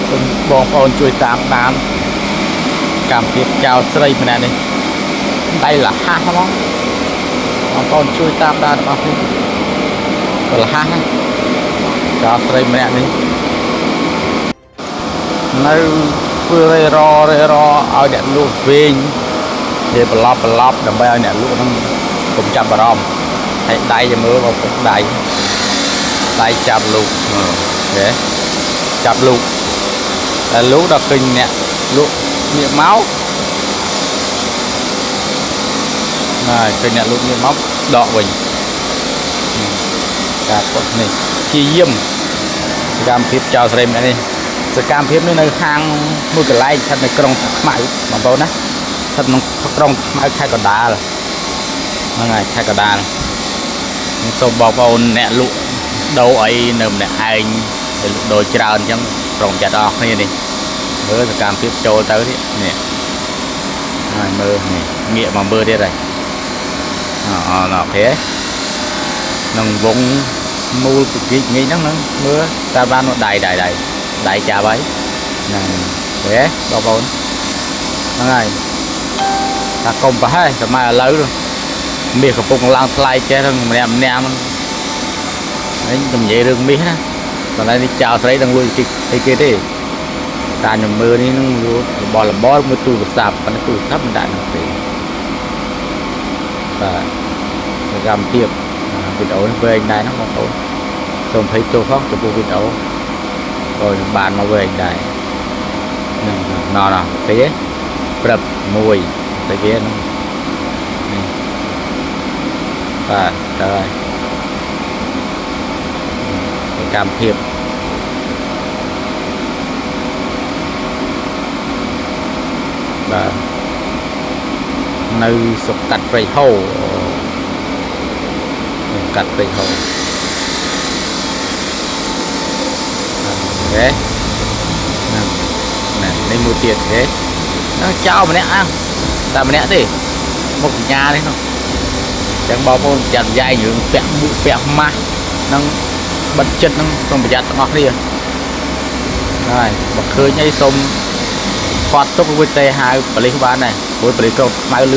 សូមបងប្អូនជួយតាមដានកម្មភាពចៅស្រីម្នាក់នេះដៃលះហាស់ហ្មងបងប្អូនជួយតាមដានរបស់នេះលះហាស់ណាចៅស្រីម្នាក់នេះនៅធ្វើរេររេរឲ្យអ្នកលក់វិញនិយាយប្រឡប់ប្រឡប់ដើម្បីឲ្យអ្នកលក់ហ្នឹងកុំចាប់អារម្មណ៍ហើយដៃចាំមើលបងប្អូនដៃដៃចាប់លូកមើលទេចាប់លូក តែលោកដល់ឃើញអ្នកលក់ងាកមកណាឃើញអ្នកលក់ងាកមកដកវិញការពត់នេះជាយាមសកម្មភាពចៅស្រីម្នាក់នេះសកម្មភាពនេះនៅហាងមួយកន្លែងស្ថិតនៅក្រុងតាខ្មៅបងប្អូនណាស្ថិតក្នុងក្រុងតាខ្មៅខេត្តកណ្ដាលហ្នឹងហើយខេត្តកណ្ដាលខ្ញុំសូមបងប្អូនអ្នកលក់ដូរអីនៅម្នាក់ឯងហើយលក់ដូរច្រើនអញ្ចឹងប្រុងចាត់អស់គ្នានេះ មើលសកម្មភាពចូលទៅនេះនេះហើយមើលនេះងាកមកមើលទៀតហើយអូណ៎អូខេក្នុងវងមូលពគិកងាកហ្នឹងហ្នឹងមើលតាមបាននោះដៃដៃដៃដៃចាប់ហើយហ្នឹងទេបងប្អូនហ្នឹងហើយថាកុំប្រហែលសម័យឥឡូវនោះមាសកំពុងឡើងថ្លៃចេះហ្នឹងម្នាក់ម្នាក់ហ្នឹងនេះខ្ញុំនិយាយរឿងមាសណាប៉ុន្តែនេះចៅស្រីដឹងលួចគេអីគេទេ តាខ្ញុំមើលនេះនឹងរបស់របរមួយទូរស័ព្ទប៉ុន្តែទូរស័ព្ទមិនដាក់នឹងទេបាទសកម្មភាពវីដេអូនេះវែងដែរហ្នឹងបងប្អូនសូមភ័យទោសផងចំពោះវីដេអូក៏ខ្ញុំបានមកវែងដែរហ្នឹងណោះឃើញទេព្រឹបមួយតែគេហ្នឹងនេះបាទទៅហើយសកម្មភាពបាទនៅស្រុកកាត់ព្រៃហូកាត់ព្រៃហូអូខេហ្នឹងណានេះមួយទៀតទេហ្នឹងចោលម្នាក់អះតែម្នាក់ទេមុខសញ្ញានេះនោះអញ្ចឹងបងប្អូនចាត់យ៉ែងរឿងពាក់មួកពាក់ម៉ាស់ហ្នឹងបិទចិត្តហ្នឹងសូមប្រយ័ត្នទាំងអស់គ្នាហើយបើឃើញអីសូម គាត់ទុករួចទេហៅប៉ូលីសបានដែរព្រោះប៉ូលីសក្រុងខ្មៅលឿន។